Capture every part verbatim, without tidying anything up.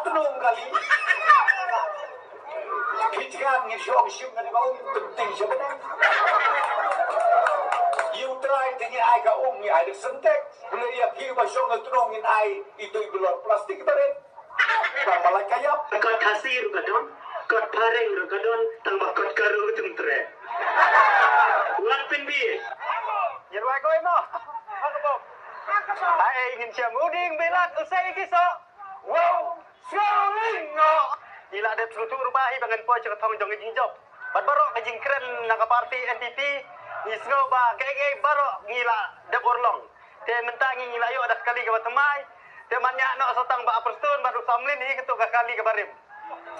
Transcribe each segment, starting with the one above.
Tnum kali. Ki jingkhan ngi shong shim ngan ba um tynting sha bneng. Ïa u trai te ngi ai ka um ngi ai da syntex. Pule ïa ki ba shong tnum ngin ai itu i bilor plastik barit. Ba malai ka ïap. Kot Khasi ruh ka don, kot Phareng ruh ka don, tang ba kot Garo ruh tymtre. Wat pynbeit. Ïa rwai kawei mo. Ai ngin shem u ding bilat u sei ki soh. Wow, Sngewling ngo. Ngi la dep sngewthuh ruh ba hi ba ngan poi sha ka thong jong ka jingjop. Bad baroh ka jingkren na ka party N P P, ngi sngew ba kaei kaei baroh ngi la dep urlong. Te mynta ngi ngi la ïoh da ka kali kaba thymmai. Te man ïa noh sa tang ba Upper Stone bad u Samlin hi kato ka kali kaba rim.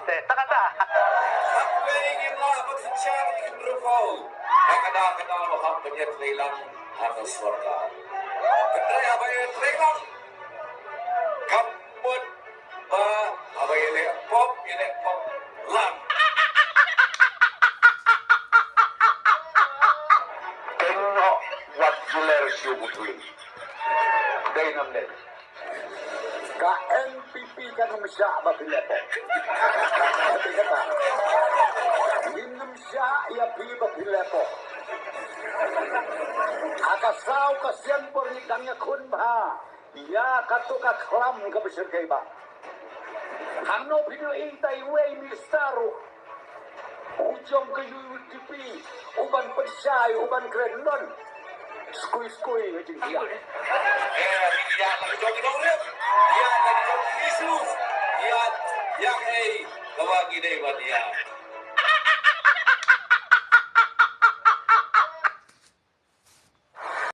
Te ta kata. Hapdeng ngim lah ban synshar ki khyndew phew. Ha ka daw ka daw ba hap ban ïatrei lang ha ka sorkar. Hynrei haba ïatrei lang, kam mut ba haba ïaleh pop, ïaleh pop lang. Tengok wat jeler shu butui. Dei nam dei. Ka N P P kan ym shah ba phi leh pop. Kata kata. Ngin ym shah ïa phi ba phi leh pop. Ha ka saw ka sien por ngi dang ïakhun bha ïa kato ka khlam kaba shyrkhei bha. Hangno phi ïohi ïa iwei i minister ruh u jong ka U D P, u ban pynshai, u ban kren, don. Skui skui ha jingthiah. Eh, ïa ka jong ki nongrim, ïa ka jong ki issue, ïa, ïa kaei kaba ngi dei ban ïa.